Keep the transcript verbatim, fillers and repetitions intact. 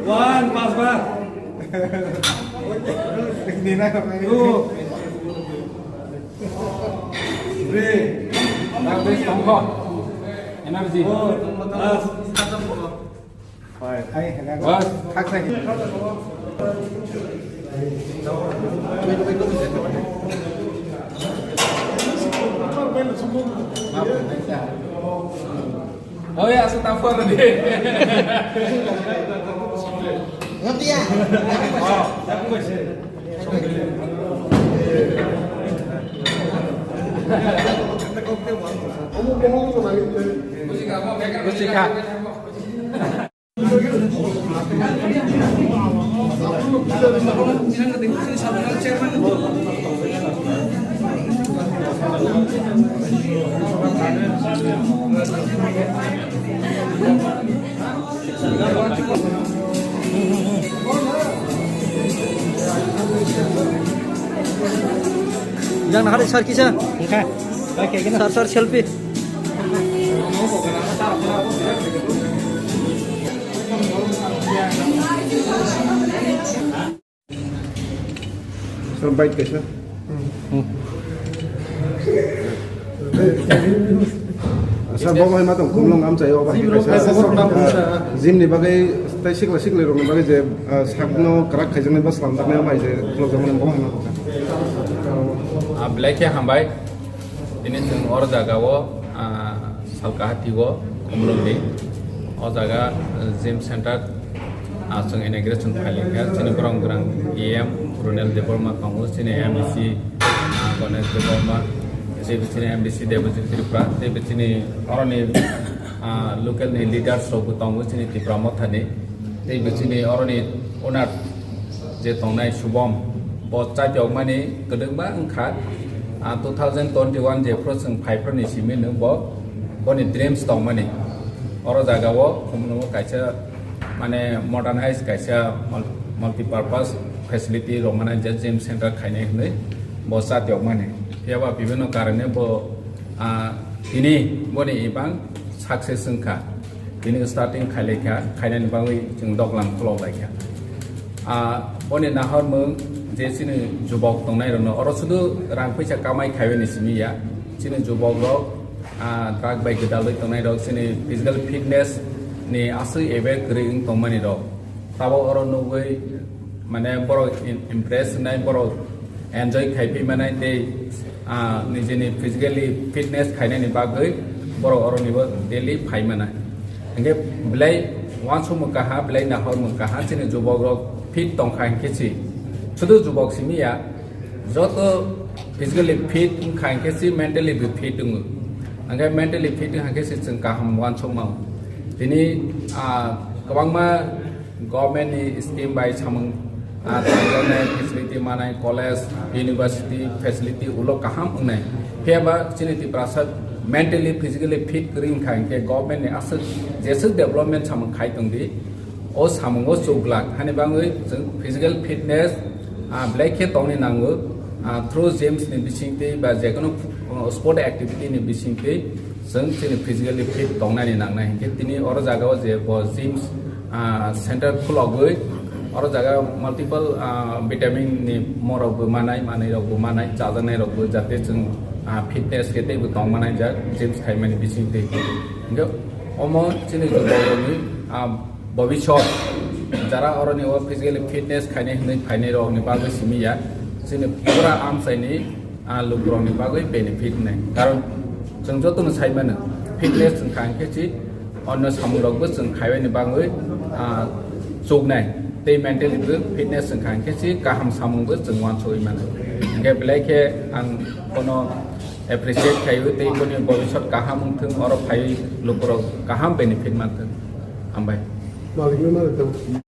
One, pas bar. Two. Three. Energy. Four. Last. Five. Bas. Oh ya, asal tapar dia. Ngerti ya? Musik. Yang nak ada sar kisa? Oke. Oke, gini. Sar, sar, selfie. Bike kaisa. Sir, bo hai ma tong kumlong amchai o bahai kaisa. Gym ni bagwi tei sikla sikli rokni bagwi je, ah, sakno kwrak khaijaknai ba slamjaknai o bai je khulokjakmani bo hai ma tong. Ah, belai khe hambai. Tini chwng oro jaga o, ah, Salkaha Tigo, Khumulwng ni. O jaga, eh, gym center, ah, chwng inauguration khailai kha. Chini borok gwrang E M Ronel Debbarma tongo, chini M D C, ah, Ganesh Debbarma, tei chini M D C Debojit Tripura, tei chini oroni, ah, local ni leaders rok bo tongo, chini Tipra Motha ni, tei chini oroni owner je tongnai Subom, bo chaitokmani kwdwkma wngkha. Ah, two thousand twenty-one jephru chwng phaiphru ni simi no bo, boni dreams tongmani. Oro jaga o Khumulwng o kaisa, mane, modernized kaisa mul-, multipurpose facility rok mane je gym center khainai hwnwi bo chaitokmani. Phiya ba bibhinno karone bo, ah, tini boni ibang success wngkha. Tini starting khailai kha, khainani bagwi chwng doglam khulok lai kha. Ah, boni nahormung je chini jubok tongnai rokno, oro sudu rang puisa kamai khaiwi ni simi ya. Chini jubok rok, ah, drug bai gwdalwi tongnai rok, chini physical fitness ni aswk ebe kwrwi wng tongmani rok. Tabok oro nugwi, mane, borok im-, impress wngnai, borok enjoy khai phi manai tei, ah, nijini physically fitness khainani bagwi borok oroni bo daily phai manai. Hingke belai uansukmung kaha, belai nahormung kaha, chini jubok rok fit tongkha hingke si. Sudu jubok simi ya, joto physically fit wngkha hingke si mentally bo fit wngo. Hingke mentally fit wngkha hingke si chwng kaham uansukmao. Tini, ah, kwbangma government ni scheme bai samung, ah, tangjaknai facility manai, college, university facility ulo kaham wngnai. Phiya ba chini Tiprasa mentally, physically fit kwrwi wngkha hingke government ni aswk jeswk development samung khai tongdi, o samungo chuk glak. Hani bagwi chwng physical fitness, ah, belai khe tongni nango, ah, through games ni bisingtwi ba jekono, ah, sport activity ni bisingtwi chwng chini physically fit tongnani nangnai. Hinkhe tini oro jagao je bo gyms, ah, center khulogwi oro jaga multiple, ah, vitamin ni morok bo manai, manwi rok bo manai, chajaknai rok bo, jate chwng, ah, fitness khe teibo tong manai jak gyms khaimani bisingtwi. Hinkhe omo chini jora rokni, ah, bobisot jara oroni o physically fitness khainai hwnwi phainai rokni bagwi simi ya, chini pura amchaini, ah, lukurokni bagwi benefit wngnai. Karon chwng jotono sai mano, fitness wngkha hwnkhe si onno samungrokbo chwng khaibaini bagwi, ah, chuknai. Tei mentally bo fitness wngkha hwnkhe si kaham samungbo chwng uansugwi mano. Hwnkhe belai khe ang bono appreciate khaio tei boni bobisot kaham wngthung, oro phaiwi lukurok kaham benefit manthung. Hambai. Malikno ma rwkha.